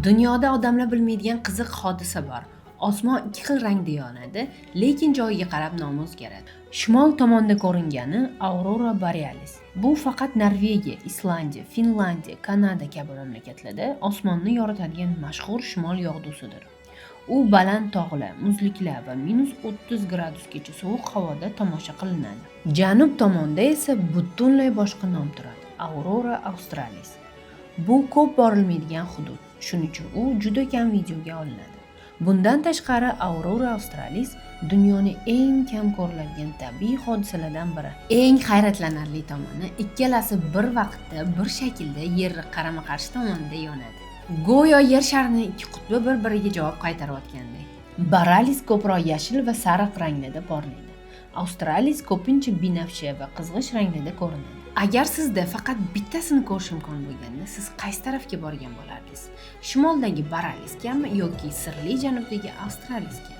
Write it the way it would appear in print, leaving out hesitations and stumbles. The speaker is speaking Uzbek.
Dunyoda odamlar bilmaydigan qiziq hodisa bor. Osmon ikki xil rangda yonadi, lekin joyiga qarab nomi o'zgaradi. Shimol tomonda ko'ringani Aurora Borealis. Bu faqat Norvegiya, Islandiya, Finlandiya, Kanada kabi mamlakatlarda osmonni yoritadigan mashhur shimol yog'dusidir. U baland tog'lar, muzliklar va -30 gradusgacha sovuq havoda tomosha qilinadi. Janub tomonda esa butunlay boshqa nom turadi: Aurora Australis. Bu ko'p borilmaydigan hudud, shuning uchun u juda kam videoga olinadi. Bundan tashqari, Aurora Australis dunyoning eng kam ko'riladigan tabiiy hodisalardan biri. Eng hayratlanarli tomoni, ikkalasi bir vaqtda, bir shaklda Yerni qarama-qarshi tomonida yonadi. Go'yo Yer sharining ikki qutbi bir-biriga javob qaytarayotgandek. Borealis ko'proq yashil va sariq ranglarda porlaydi. Australis ko'pincha binafsha va qizg'ish ranglarda ko'rinadi. Agar sizda faqat bittasini ko'rish imkoni bo'lganda, siz qaysi tarafga borgan bo'lardingiz? Shimoldagi Borealisgami yoki sirli janubdagi Australisga?